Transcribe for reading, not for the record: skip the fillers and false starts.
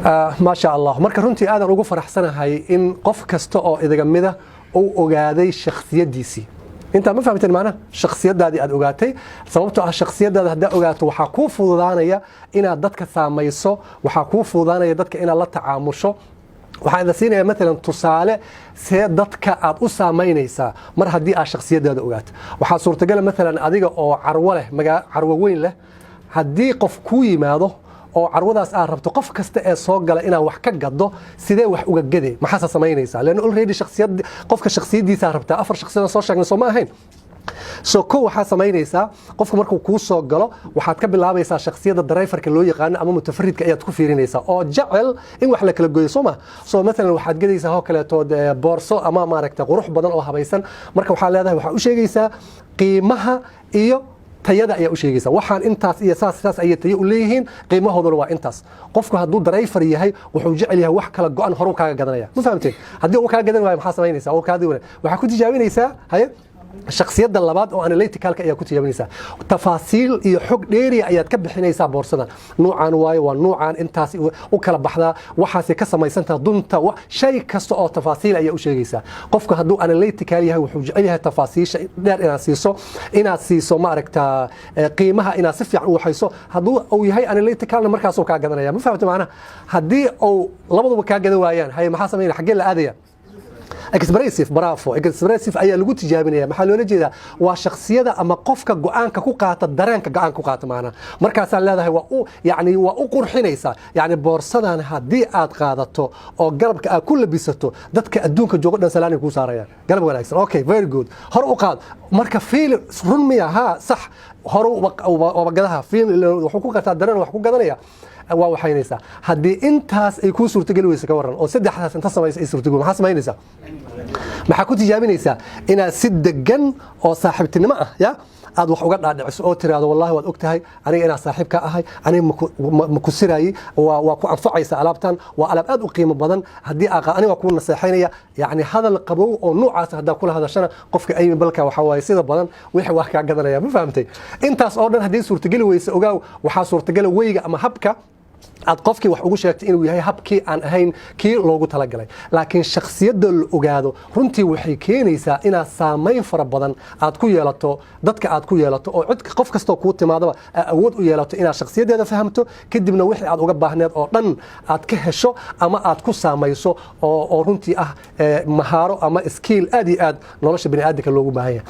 Maasha Allah. Marka runtii aadan ugu faraxsanahay in qof kasta oo idaga mida uu ogaaday shakhsiyadiisii. Intaa ma fahamteen? Macnaha shakhsiyadaadii aad ogaatay, sababtoo ah shakhsiyadaada haddaa ogaato, waxaa kuu fududaanaya inaad dadka saamayso, waxaa kuu fududaanaya dadka inaad la tacaamusho. Waxaan idin siinaya maalan tusaale, see dadka aad u saamaynaysaa mar haddii aad shakhsiyadaada ogaato. Waxaa suurtagala maalan adiga oo carwo leh, carwo weyn leh, haddii qof kuu yimaado oo carwadaas aad rabto qof kasta ee soo gala inaad wax ka gado, sidee wax uga gade? Maxaase samaynaysaa? Leanna already shakhsiyad qofka shakhsiyadiisaa rabtaa. Afar shakhsiyadan soo sheegnay, soo ma ahayn? So ko waxaa samaynaysaa, qofku markuu kuu soo galo, waxaad ka bilaabaysaa shakhsiyadda driverka loo yaqaano ama mutafaridka ayaad ku fiirinaysaa, oo jecel in wax la kala goyo, soo ma? So maalan waxaad gedaysaa oo kaleeto boorso ama maaragta qurux badan oo habaysan. Marka waxaa leedahay, waxaa u sheegaysaa qiimaha iyo tayada ayaa u sheegaysa. Waxaan intaas iyo saas saas ayay tayo u leeyihiin, qiimahooduna waa intaas. Qofku hadduu driver yahay, wuxuu jecel yahay wax kala go-an, horu kaaga gadanaya. Ma fahamteen? Haddii uu kaa gadan waayo, maxaa samaynaysaa? Oo kaa waxaa ku tijaabinaysaa, haye, shakhsiyadda labaad oo analyticalka ayaa ku tijaabinaysaa. Tafaasiil iyo xog dheeriya ayaad ka bixinaysaa. Boorsadan nuucan waayo, waa nuucan, intaas u kala baxdaa, waxaasay ka samaysantaha dunta, shay kasta oo tafaasiil ayaa u sheegaysaa. Qofku hadduu analytical yahay, wuxuu jecel yahay tafaasiisha dheer inaad siiso, maaragta, qiimaha inaad si fiican u waxayso. Hadduu uu yahay analyticalna, markaasuu kaa gadanaya. Ma fahamta macnaha? Haddii uu labaduba kaa gadan waayaan, haye, maxaa samaynaya? Xaggee la aadaya? Expressive, bravo. Expressive ayaa lagu tijaabinaya. Maxaa loola jeedaa? Waa shakhsiyada ama qofka go-aanka ku qaata dareenka, go-aanka ku qaata maanaa. Markaasaa leedahay, waa u yani waa u qurxinaysaa, yani boorsadan haddii aad qaadato oo garabka aad ku labisato, dadka adduunka joogo dhan salaanay kuu saarayaan, garab wanaagsan. Okay, very good, hor u qaad. Marka fiil run miya? Ha, sax, hore gadaha fiil wuxuu ku qataa dareen, wax ku gadanaya, waa waxaynaysaa. Haddii intaas ay kuu suurtogeli weyso, ka waran oo saddexdaas inta samaysa ay suurtogeli, maxaa samaynaysaa? Maxaa ku tijaabinaysaa? Inaad si degan oo saaxiibtinimo ah ya aad wax uga dhaadhiciso oo tiraahdo, "Wallahi waad og tahay aniga inaan saaxiib ka ahay, aniga ma ku siraayey, waa ku anfacaysa alaabtan, waa alaab aad u qiimo badan, haddii aniga waa kuu naseexaynaya." Yacni hadal qabow oo noocaas haddaa kula hadashana, qofka amiableka waxaa waaye sida badan wixii waa kaa gadanaya. Ma fahamtay? Intaas oo dhan haddii suurtageli weyse, ogaaw, waxaa suurtagala weyga ama habka aad qofkii wax ugu sheegtay inuu yahay habkii aan ahayn kii loogu talagalay. Laakiin shakhsiyadda la ogaado runtii waxay keenaysaa inaad saamayn fara badan aad ku yeelato dadka, aad ku yeelato oo cid qof kastoo kuu timaadaba aad awood u yeelato inaad shakhsiyaddeeda fahamto, kadibna wixii aad uga baahneed oo dhan aad ka hesho ama aad ku saamayso, oo runtii ah mahaaro ama skill aad iyo aad nolosha bini'aadamka loogu baahan yahay.